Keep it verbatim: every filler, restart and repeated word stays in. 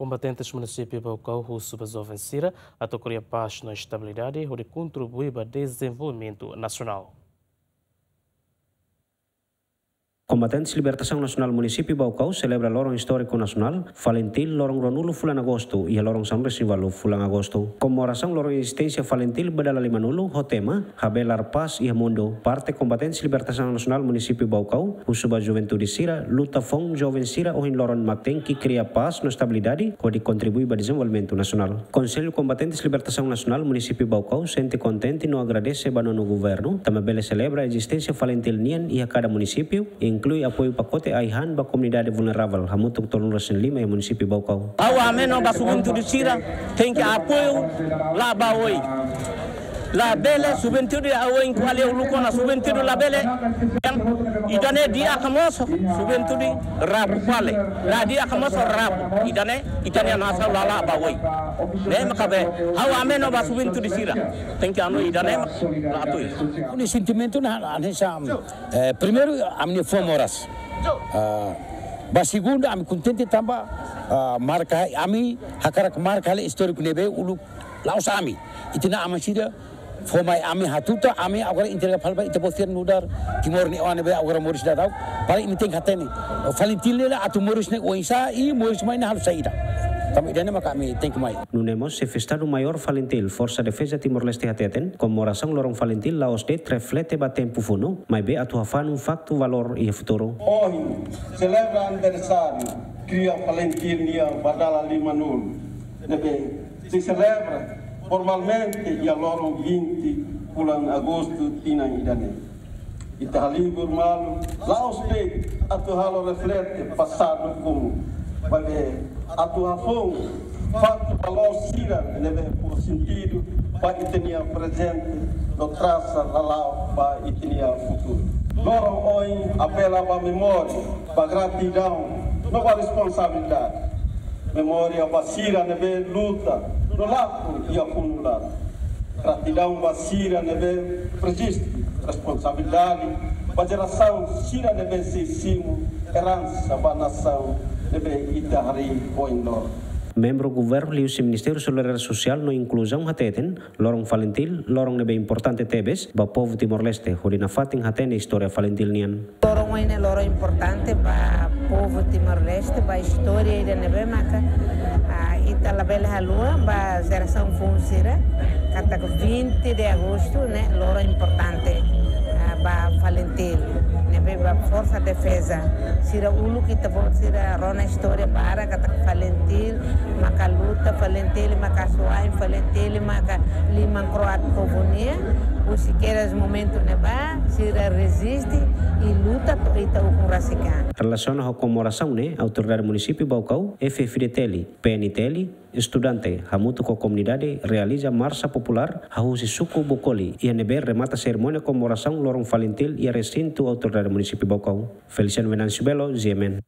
Kombatentes Munisípiu Baucau husu ba joven sira atu kria pás no estabilidade hodi kontribui ba dezenvolvimentu nasionál. Kombatentes Libertasaun Nasionál Munisípiu Baucau selebra loron istóriku nasionál, Falintil, loron ruanulu fulan Agostu, iha loron sanulu-resin-ualu fulan Agostu. Komemorasaun loron ezisténsia Falintil ba dala limanulu ho tema Habelar Pás iha Mundu, parte Kombatentes Libertasaun Nasionál Munisípiu Baucau husu ba juventude sira, luta foun joven sira ohin loron mak tenke kria pás no estabilidade hodi kontribui ba dezenvolvimentu nasionál. Konsellu Kombatentes Libertasaun Nasionál Munisípiu Baucau sente kontente no agradese ba nonu governu, tanba bele selebra ezisténsia Falintil nian iha kada munisípiu, inklui apoiu pakote ai-han ba komunidade vulneravel hamutuk tolunulu-resin-lima iha munisípiu Baucau. Ha'u hameno ba juventude sira, tenke apoiu la ba oin. Labele juventude oin ko'alia uluk ona juventude labele. Ida-ne'e di'ak ka mosu, juventude rabu fali. La di'ak ka mosu rabu. Ida-ne'e, ida-ne'e nasaun la la ba oin. Ne'e maka be, ha'u hameno ba juventude sira. Tenke anu ida-ne'e mak la atu. Ne'e sentimentu ne'e, ne'e sa, eh, primeiru, ami-nia foho moras. Ah, ba segundu, ami kontente tanba, ah, marka, ami hakarak marka hela istóriku ne'ebé uluk la'ós ami. Ita-nia aman sira fó mai ami hatutan, ami agora entrega fali ba ita-boot sira nu'udar Timor nia oan ne'ebé agora moris daudaun. Para imi tenke hatene. Falintil ne'e atu moris ne'e oinsá i moris mai ne'e halo saida. Tanba ida-ne'e maka ami tenke mai. Nune'e mós Xefe Estadu Maiór Falintil, Forsa Defeza Timor-Leste hateten, komemorasaun loron Falintil la'ós de'it reflete ba tempu funu, maibé atu hafanun faktu valór iha futuru. Ohin, selebra aniversáriu kria Falintil nian ba dala limanulu. Ne'ebé sei selebra formalmente iha loron vinte fulan Agostu tinan ida-ne'e. Ita halibur malu, la'ós de'it atu halo reflete pasadu komún, maibé atu hafoun faktu valór sira ne'ebé fó sentidu ba ita-nia prezente no trasa lala'ok ba ita-nia futuru. Loron ohin apela ba memória, ba gratidaun no ba responsabilidade. Memória ba sira ne'ebé luta no lakon iha funu laran. Gratidaun ba sira ne'ebé reziste, responsabilidade ba jerasaun sira ne'ebé sei simu eransa ba nasaun ne'ebé ita harii ohin loron. Membru governu liuhusi Ministériu Solidariedade Sosiál no Inkluzaun hateten, loron Falintil loron ne'ebé importante tebes ba povu Timor-Leste, hodi nafatin hatene istória Falintil nian. Loron ohin ne'e loron importante ba povu Timor-Leste, ba istória ida ne'ebé maka, ah, ita labele haluha ba jerasaun foun sira, katak vinte de agostu ne'e loron importante, ah, ba Falintil, ne'ebé ba Forsa Defeza. Sira uluk ita-boot sira rona istória barak katak Falintil maka luta, Falintil maka asuwa'in, Falintil maka liman kro'at povu nian, husi kedas momentu ne'ebá, sira reziste i luta to'o ita ukun rasik an. Relasiona ho komemorasaun ne'e, Autoridade Munisípiu Baucau, F F D T L, P N T L, estudante, hamutuk ho komunidade, realiza marsa populár, hahú husi suku Bokoli, iha ne'ebé remata serimónia komemorasaun loron Falintil iha resintu Autoridade Munisípiu Baucau. Feliciano Venâncio Belo, G M N.